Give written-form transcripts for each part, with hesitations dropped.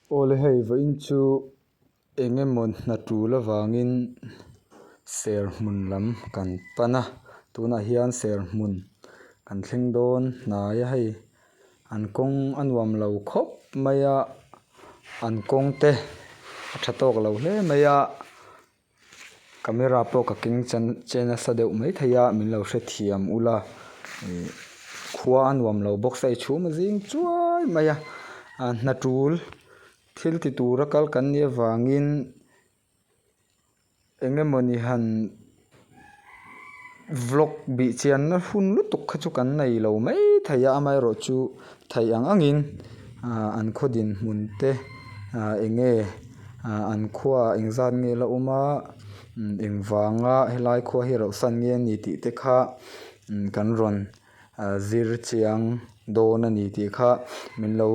Awle hei vawiin chu eng emaw hna tul avangin serhmun lam kan pan a tunah hian serhmun kan thleng dawn hnai a hei an kawng a nuam lo khawp mai a an kawng te a tha tawk lo hle mai a. Camera pawh ka keng chan che nasa deuh maithei a min lo hrethiam ula ihh khua a nuam lo bawk se a chhum a zing chuai mai a ah hna tul thil ti tura kal kan nih avangin eng emawni han vlog bih chianna hun lutuk kha chu kan nei lo maithei a amaherawhchu theih ang angin ah an khaw dinhmun te ah eng nge ah an khuaah engzat nge la awm a engvanga helai khua hi rauh san nge a ni tih te kha kan rawn ah zir chiang dawn a ni tih kha min lo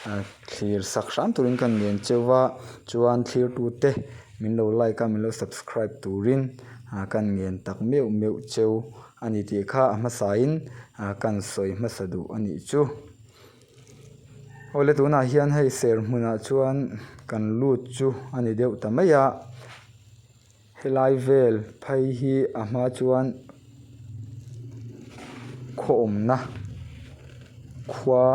ah thlir sak hram turin ka ngen cheu a chuan thlir tute min lo like a min lo subscribe turin ah ka ngen tak meuh meuh cheu a ni tih kha a hmasain ah kan sawi hmasa duh a nih chu. Awle tunah hian hei ser hmunah chuan kan lut chu a ni deuh ta mai a helai vel phei hi a hma chuan khaw awmna khua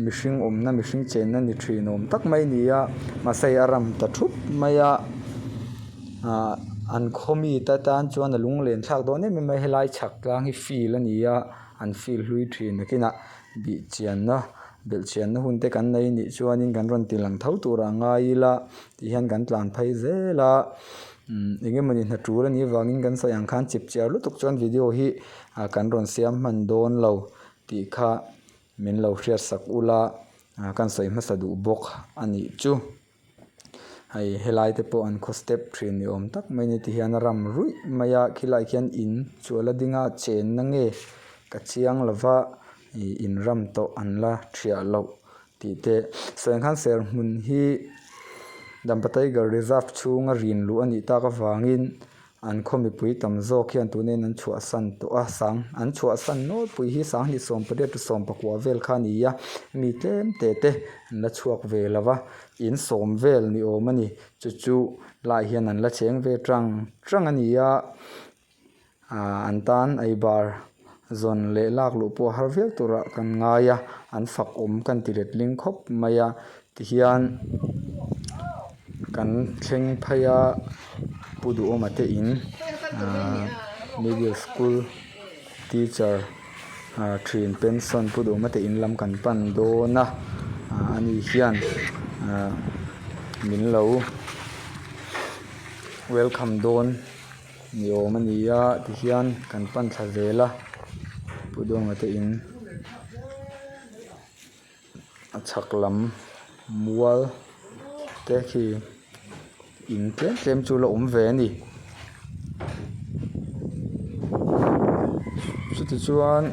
mihring awmna mihring chenna ni thin awm tak mai a ni a mahse hei a ram ta thup mai a ahh an khaw mite tan chuan a lunglen thlak dawn em em a helai chhak tlang hi field a ni a an field hlui thin nakinah bih chianna belh chianna hun te kan nei nih chuanin kan rawn ti lang tho turah ngai ila tihian kan tlan phei zel a umm eng emawni hna tul anih avangin kan sawi ang khan chip chiar lutuk chuan video hi ah kan rawn siam hman dawn lo tih kha min lo hriat sak ula ah kan sawi hmasa duh bawk a nih chu. Hei helai te pawh an khaw step thin ni awm tak mai a ni tihian a ram ruih mai a khilaiah khian in chu a la ding a chenna nge ka chiang lo va ih in ram tawh an la thiah loh tih te sawi ang khan serhmun hi Dampa tiger reserve chhunga rin luh a nih tak avangin An khaw mipui tam zawk hian tunin an chhuahsan tawh a, sang an chhuahsan nawlpui hi sanghnih 18 to 19 vel kha a ni a, mi tlem te te an la chhuak ve lo va, in sawm vel ni awm a ni, chu chu lai hian an la cheng ve tang tang a ni a, aaa an tan ei bar zawn leh lak luh pawh har viau turah kan ngai a, an fak awm kan ti letling khawp mai a. Tihian kan thleng phei a Pu Duhawma te in ahh middle school teacher ah thin pension Pu Duhawma te in lam kan pan dawn a ah ani hian ah min lo welcome dawn ni awm a ni a tihian kan pan thla zel a Pu Duhawma te in. A chhak lam mual te khi in tlem tlem chu la awm ve a ni chuti chuan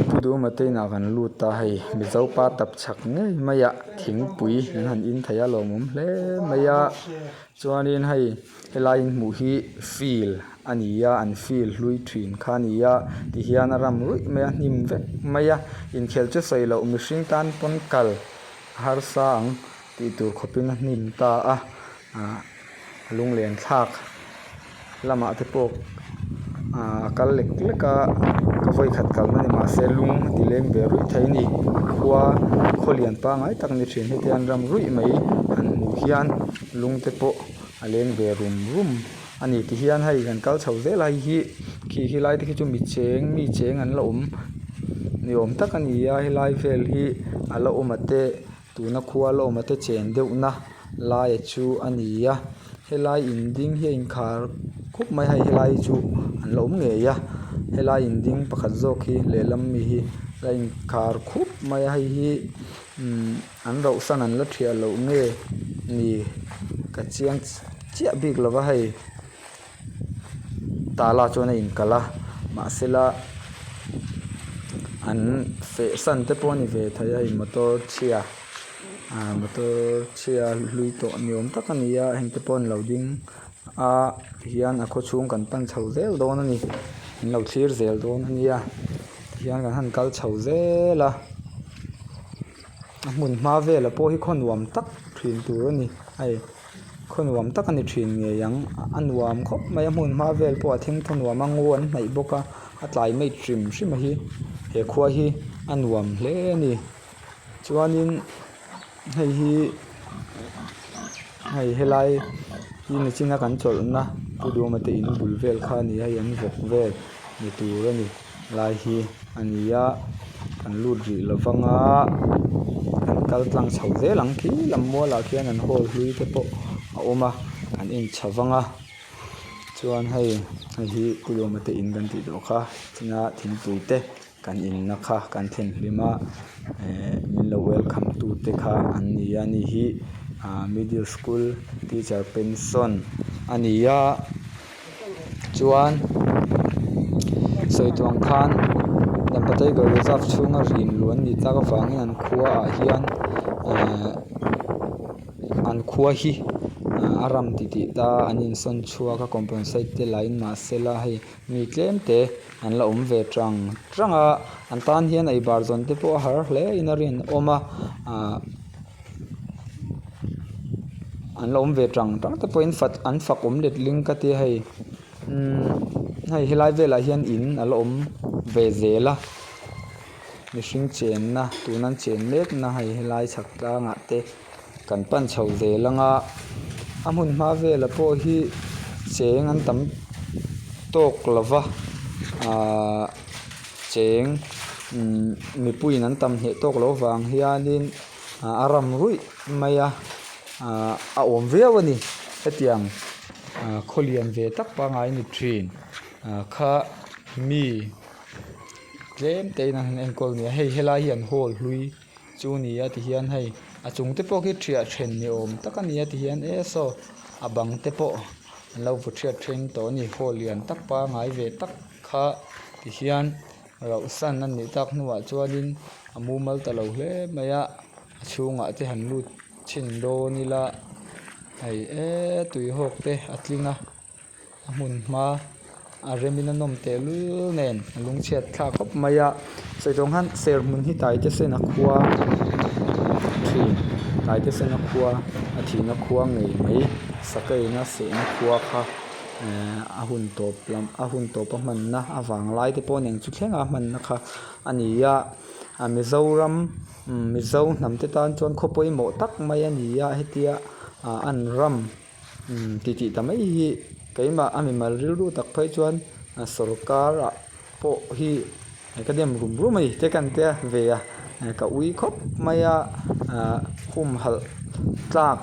Pu Duhawma te inah kan lut a hei mizo pa tapchhak ngei mai ah thingpui an han in thei a lawmawm hle mai a chuanin hei. Helai in hmuh hi field a ni a an field hlui thin kha a ni a tihian a ram ruih mai a hnim vek mai a inkhel chu sawi loh mihring tan pawn kal a harsa ang tih tur khawpin a hnim ta a ah lunglen thlak lamah te pawh ah a kal lek lek a ka vawi khat kalna ni mahse lung a ti leng ve ruih thei a ni khua khaw lian pangai tak a ni thin hetiang an ram ruih mai han hmuh hian lung te pawh. A leng ve rum rum a ni tihian hei kan kal chho zel a hei hi khi helai te khi chu mi cheng mi cheng an la awm ni awm tak a ni a helai vel hi a la awm a te tuna khua la awm a te chen deuh na lai a chu a ni a helai in ding hi a inkhar khup mai a hei helai hi chu an la awm ngei a helai in ding pakhat zawk hi lehlam mi hi a inkhar khup mai a hei hi umm. An rauhsan an la thiah loh nge ni ka chiang chiah bik lo va hei tala chuan a inkalh a mahsela an feh san te pawh a ni ve thei a hei motor chhia ah motor chhia hlui tawh ni awm tak a ni a heng te pawh an lo ding a tihian a khawchhung kan pan chho zel dawn a ni an lo thlir zel dawn a nia tihian kan han kal chho zel a. A hmun hma velah pawh hi khaw nuam tak thin tur a ni hei khaw nuam tak a ni thin ngei ang a nuam khawp mai a hmun hma vel pawh a thengthaw nuam a ngaw an hnaih bawk a a climate hrim hrim a hi he khua hi a nuam hle a ni chuanin hei hi hei helai hi nichina kan chawlhna pu duhawma te in bul vel kha a ni a hei an vawk vel ni tur a ni lai hi a ni a kan lut rih lo vang a kan kal tlang chho zel ang khi lam mualah khian an hall hlui te pawh a awm a kan en chho vang a chuan hei hei hi pu duhawma te in kan tih tawh kha china thingpui te. Kan inna kha kan thlen hlim a ehh min lo welcome tu te kha an ni a ni hi ahh middle school teacher pension a ni a chuan sawi tawh ang khan Dampa tiger reserve chhunga rin luh an nih tak avangin an khua ah hian ehh an khua hi a ram titih ta an insawn chhuak a compensate te la in mahsela hei. Mi tlem te an la awm ve tang tang a an tan hian ei bar zawn te pawh a har hle in a rinawm a ahh an la awm ve tang tang te pawhin fat an fak awm letling ka tia hei imm hei helai velah hian in a la awm ve zel a mihring chenna tuna an chen mek na hei helai chhak tlangah te. Kan pan chho zel ang a a hmun hma velah pawh hi cheng an tam tawk lo va ahh cheng imm mipuiin an tam hneh tawk loh avang hianin a ram ruih mai a ahh a awm viau a ni hetiang ah khaw lian ve tak pangngai ni thin ah kha mi tlem te in an han enkawl a ni a hei helai hi an hall hlui. Chu ni a tihian hei a chung te pawh khi thiah then ni awm tak a ni a tihian e saw a bang te pawh an lo vaw thiat then tawh a ni hall lian tak pangai ve tak kha tihian rauh san a nih tak hnuah chuanin a mumal ta lo hle mai a a chhungah te han lut chhin dawn ila hei eee tui hawk te a tling a. A hmun hma a remin a nawm teh lul nen a lungchhiat thlak khawp mai a sawi tawng khan serhmun hi taite sen a khua thin taite sen a khua a thihna khua ngei mai sakeiin a sehna khua kha ehh a hun tawp lam a hun tawp a hmanna a vanglai te pawh a eng chu thleng a hmanna kha a ni a a Mizoram Mizo hnam te tan chuan khaw pawimawh tak mai a ni a hetia ah an ram. Umm titih ta mai hi keimah a mimal rilru tak phei chuan sawrkar ah pawh hi ka dem rum rum a ni te kan tia ve a ka ui khawp mai a ah humhalh tlak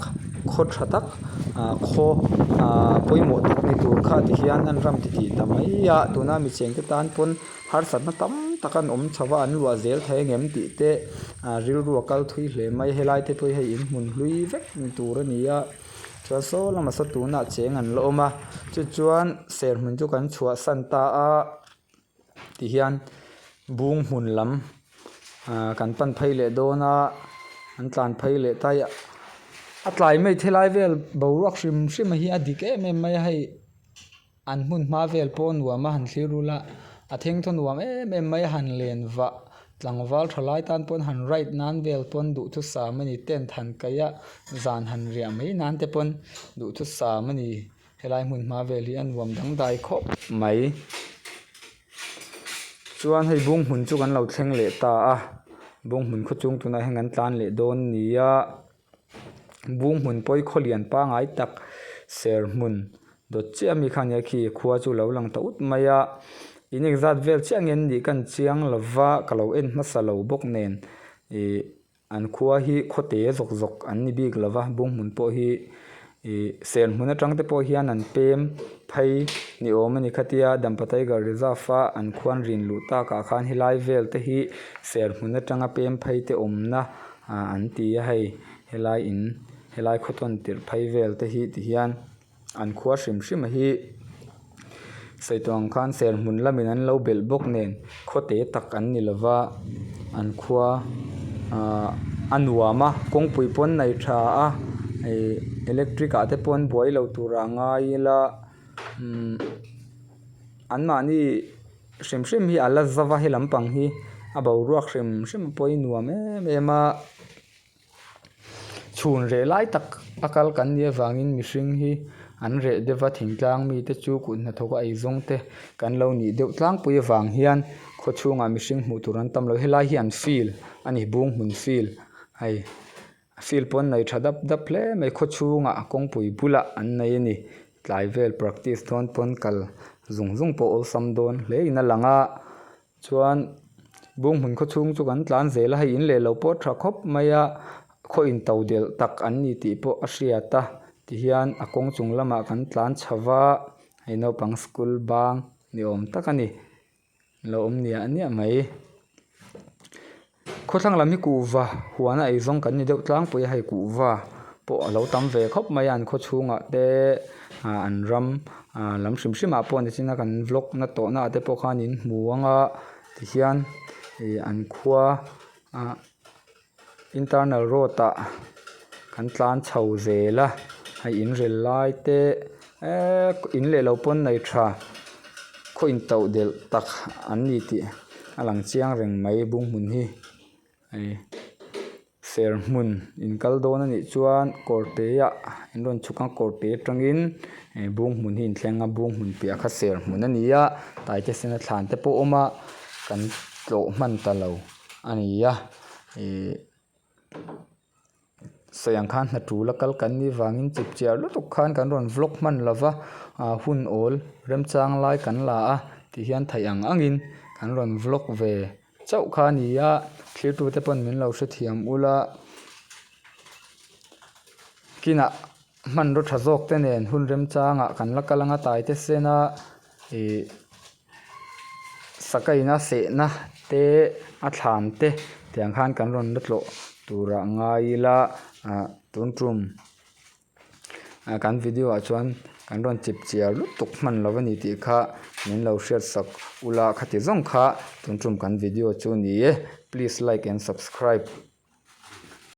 khaw tha tak ah khaw ah pawimawh tak ni tur kha ti hian an ram titih ta mai a tuna mi chengte tan pawn harsatna tam tak an awm chho a an luah zel thei angem tih te ah rilru a kal thui hle mai helai te pawh hi hei inhmun hlui vek ni tur a ni a. Chuan saw lamah saw tunah cheng an la awm a chu chuan serhmun chu kan chhuahsan ta a tihian bung hmun lam ah kan pan phei leh dawn a an tlan phei leh ta a a tlai mai thelai vel boruak hrim hrim hi a dik em em mai a hei. An hmun hma vel pawh nuam a han thlir rul a, a thengthaw nuam em em mai a han len vah tlangval tha lai tan pawn han ride nan vel pawn duhthusam a ni tent han kaih a zan han riah mai nan te pawn duhthusam a ni helai hmun hma vel hi a nuam dangdai khawp mai. Chuan hei bung hmun chu kan lo thleng leh ta a bung hmun khaw chung tunah hian kan tlan leh dawn ni a. Bung hmun pawi khaw lian pangai tak ser hmun dawt chiah ami kha nia khi khua chu lo lang ta ut mai a in engzat vel chiah nge an nih ka an chiang lo va ka lo en hmasa lo bawk nen ih an khua hi khaw te zawk zawk an ni bik lo va bung hmun pawh hi ih ser hmun atang te pawh hian an pem phei ni awm a ni khatia Dampa tiger reserve a an khuan rin luh takah khan helai vel te hi ser hmun atanga pem phei te awmna. Ah an ti a hei helai in helai khaw tawn tirh phei vel te hi ti hian an khua hrim hrim a hi sawi tawh ang khan serhmun lamin an lo belh bawk nen khaw te tak an ni lova an khua ah a nuam a kawngpui pawn nei tha a ih electric ah te pawh an buai lo turah ngai ila umm anmahni. Hrim hrim hi a la zauh a he lampang hi a boruak hrim hrim pawh hi nuam em em a. Chhun reh lai tak a kal kan nih avangin mihring hi an reh deuh va thingtlang mite chu kut hnathawk a eizawng te kan lo nih deuh tlangpui avang hian khaw chhungah mihring hmuh tur an tam lo. Helai hi an field a ni Bunghmun field hei field pawh an nei tha dap dap hle mai khaw chhungah kawngpui bulah an nei a ni tlai vel practice dawn pawn kal zung zung pawh awlsam dawn hle in a lang a. Chuan Bunghmun khaw chhung chu kan tlan zel a, hei in leh lo pawh a tha khawp mai a, khaw in to delh tak an ni tih pawh a hriat a, tihian a kawng chung lamah kan tlan chho va, hei naupang school bang ni awm tak a ni, lo awm niah niah mai. Khawthlang lam hi kuhva huan a eizawng kan ni deuh tlangpui a, hei kuhva pawh a lo tam ve khawp mai a an khaw chhungah te ah an ram ah lam hrim hrim ah pawh nichin a kan vlog na tawh na ah te pawh khan in hmu ang a tihian ih an khua ah internal road ah kan tlan chho zel a hei in rel lai te eee in leh lo pawn nei tha khaw in toh delh tak an ni tih a lang chiang reng mai Bunghmun hi hei serhmun in kal dawn a nih chuan kawrte ah in rawn chhuk ang kawrte atangin eh Bunghmun hi in thleng a Bunghmun piah kha serhmun a ni a Taitesena thlan te pawh a awm a kan tlawh hman ta lo a ni a ihh. Sawi ang khan hna tul a kal kan nih vangin chip chiar lutuk khan kan rawn vlog hman lo va ah hun awl remchang lai kan la a tih hian theih ang angin kan rawn vlog ve chauh kha a ni a thirtute pawn min lo hrethiam ula kinah hmanraw tha zawk te nen hun remchangah kan la kal anga taite sen a ih. Sakaina sehna te a thlan te tiang khan kan rawn la tlawh turah ngai ila ah tun tum ah kan video ah chuan kan rawn chip chiar lutuk hman lo a ni tih kha min lo hriat sak ula khati zawng kha tun tum kan video chu ni e please like and subscribe.